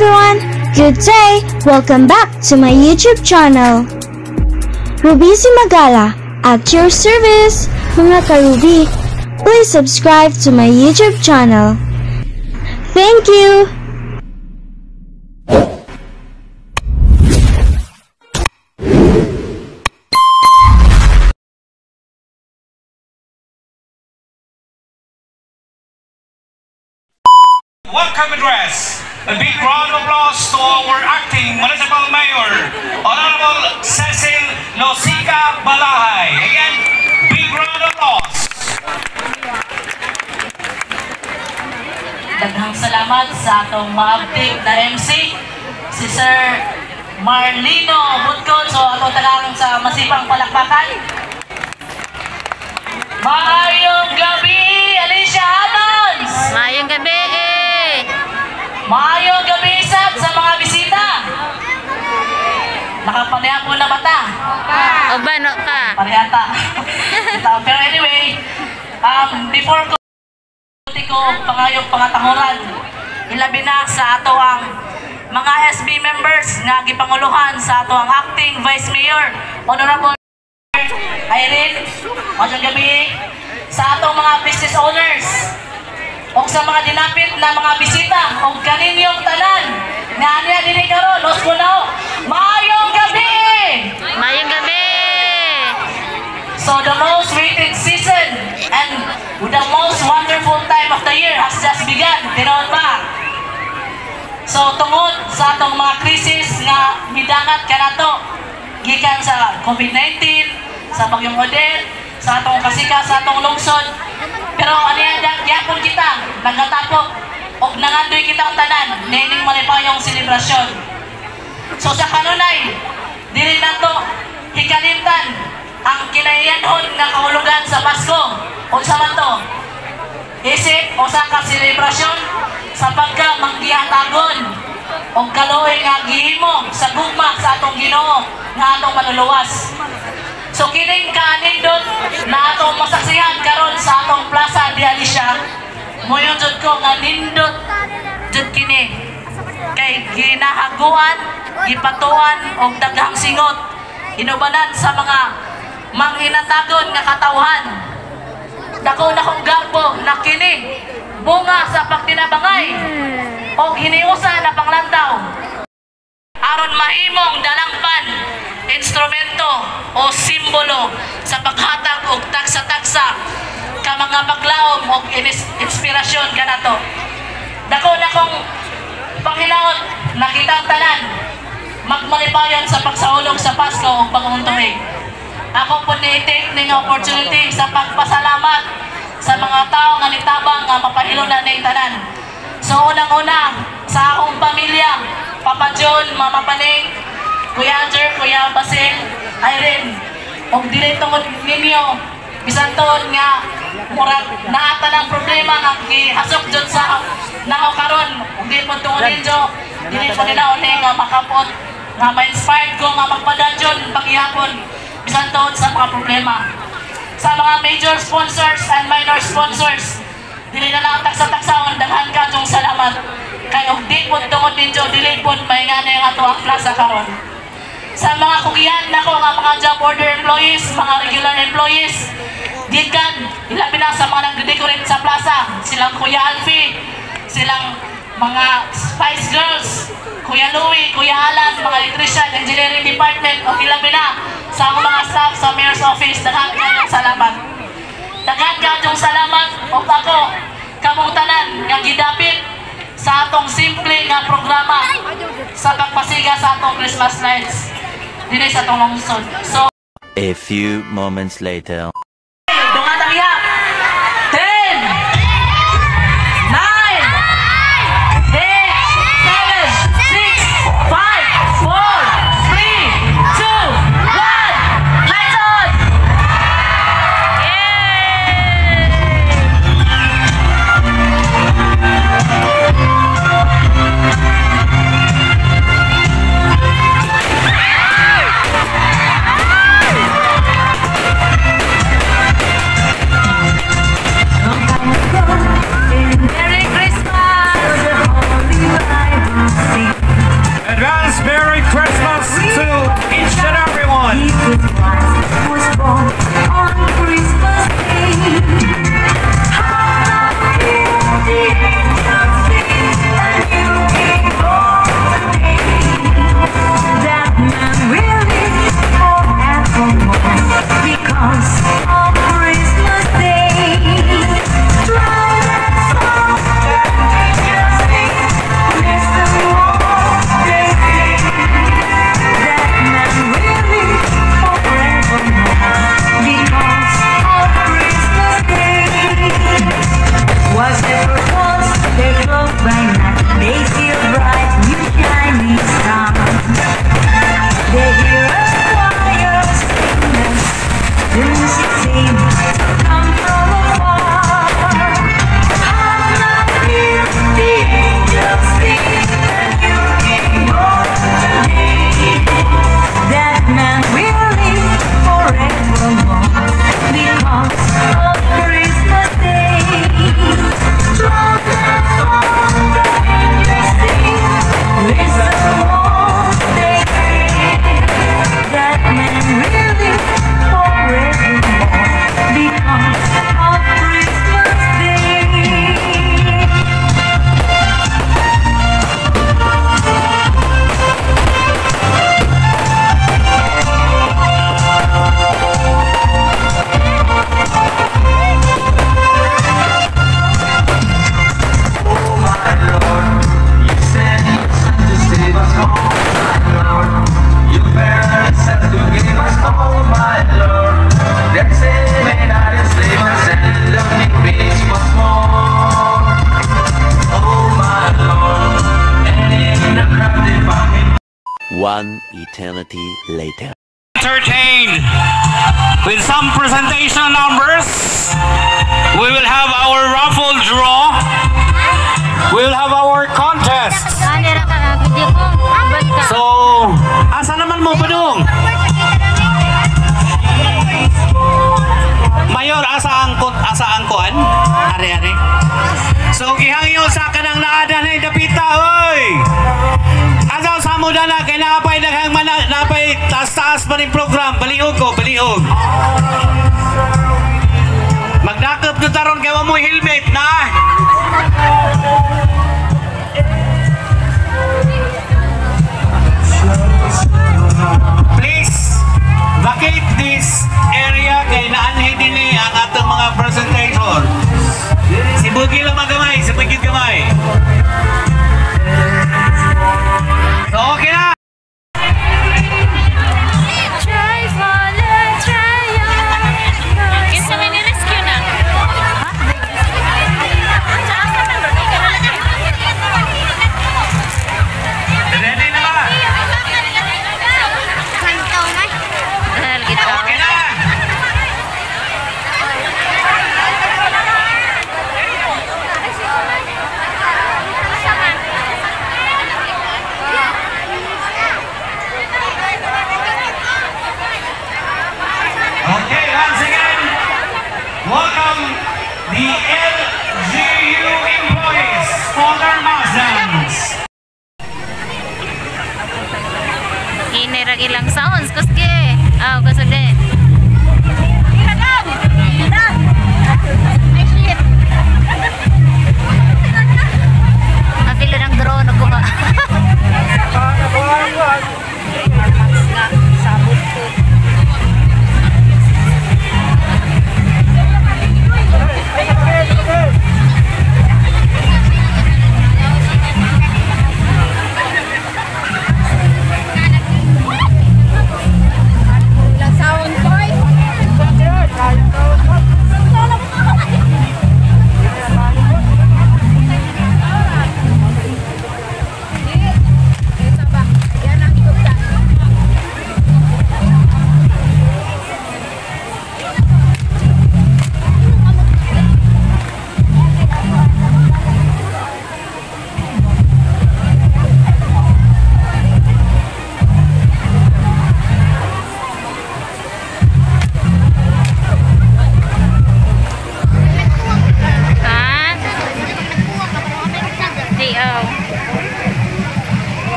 Everyone! Good day! Welcome back to my YouTube channel. Ruby Cimagala, at your service! Mga karubi, please subscribe to my YouTube channel. Thank you! Welcome address. A big round of applause to our acting municipal mayor, Honorable Cecil Losica Balahay. Again, big round of applause. Daghang salamat sa atong maabtik na MC, si Sir Marlino Butkon. So, atong talang sa masipang palakpakan. Maayong gabi, Alicia Adams! Maayong gabi eh! Maayong gabi sad sa mga bisita! Nakapaneha po na mata. Uban no ka? Parehata. Pero anyway, before ko ko pangayong pangatahuran, ilabi na sa ato ang mga SB members nga gipanguluhan sa ato ang acting Vice Mayor, Honorable Irene, maayong gabi sa atong mga business owners o sa mga dinapit na mga bisita o kaninyong tanan nga aniya dinhi karon Osbunao, maayong gabi! Maayong gabi! So the most waited season and the most wonderful time of the year has just begun. Tinuod ba? So tungod sa atong mga krisis nga midangat kanato gikan sa COVID-19, sa Bagyong Odette, sa atong kasika, sa atong lungsod. Pero aniya gyapon kita nagatapok og nangandoy kita ang tanan niining malipayong selebrasyon. So sa kanunay dili nato hikalimtan ang kinaiyanhon nga kahulugan sa Pasko. Unsa man to? Isip usa ka selebrasyon sa pagka manggihatagon og kaluoy nga gihimo sa gugma sa atong Ginoo nga atong manluluwas. So kining kaanindot na atong masaksihan karon sa atong Plaza de Alicia, moyon jud ko nga nindot jud kini kay ginahaguan, gipatuan og daghang singot inubanan sa mga manginatagon nga katawhan. Dako na kong garbo na kini bunga sa pagtinabangay og hiniusa na panglantaw aron mahimong dalangpan, instrumento o simbolo sa paghatag og tagsa-tagsa ka mga paglaom og inspirasyon kanato. Dako na kong panghinaot nakita ang tanan magmalipayon sa pagsaulog sa Pasko ug Bagong Tuig. Ako po ni-take ning opportunity sa pagpasalamat sa mga tao nga nitabang nga mapahilo na ning tanan. So unang-una sa akong pamilya, Papa John, Mama Paning, Kuya Andrew, Kuya Basil, Irene, og dili tungod ninyo bisan tuod nga murag naata ng problema nga gihasok jud sa nako karon, ug dili po tungod ninyo dili po nila uni nga makapot nga ma-inspired ko nga magpadanjon paghihapon bisan tuod sa mga problema. Sa mga major sponsors and minor sponsors, dili na lang tagsa-tagsaon, daghan kayong salamat kay og di po tungod ninyo dili po maingani ang ato ang plaza karon. Sa mga kugihan nako nga mga job order employees, mga regular employees, gikan ilabi na sa mga nagde-decorate sa plaza, silang Kuya Alfie, silang mga Spice Girls, Kuya Louie, Kuya Alan, mga electrician, engineering department, o ilabi na sa mga staff sa Mayor's Office, daghan kayong salamat. Daghan kayong salamat og ako kamong tanan nga gidapit sa atong simple nga programa sa pagpasiga sa atong Christmas lights dinhi sa atong lungsod. So a few moments later. Dungan ang 10 9 8 7 6 5 4 3 2 1. Lights on! Yay! One eternity later. Entertained with some presentation numbers. We will have our raffle draw. We will have our contest. So, asa naman mo padung? Mayor, asa ang kuan? Ari ari. So gihangyo sa kanang naada na dapita, oy. Asa sa mo dana kay naapay daghang mana, naapay taas-taas pa ning program, baliog ko, baliog. Magdakop na taron kay wa mo helmet na. Please vacate this area kay naanhi dinhi ang atong mga presentation. Si Bugi lang magamay, si Bugi gamay. So okay na. Kinsa may ni-rescue na? Ready na ba? Dahil kita. Okay na.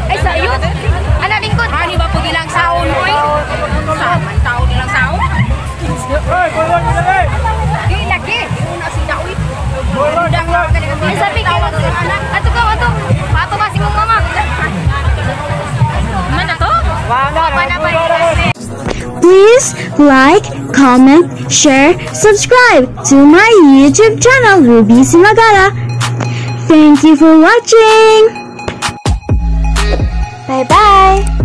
Ay, sa iyo. Ana lingkod. Ani ba po nilang saon, oy? Sa man tao nilang saon? Di lagi. Una sila, oy. Undang lang ka. Ay, sabi kay ato ka, ato. Pato ka si mong mama. Man ato? Wala na pa. Please like, comment, share, subscribe to my YouTube channel, Ruby Cimagala. Thank you for watching. Bye bye.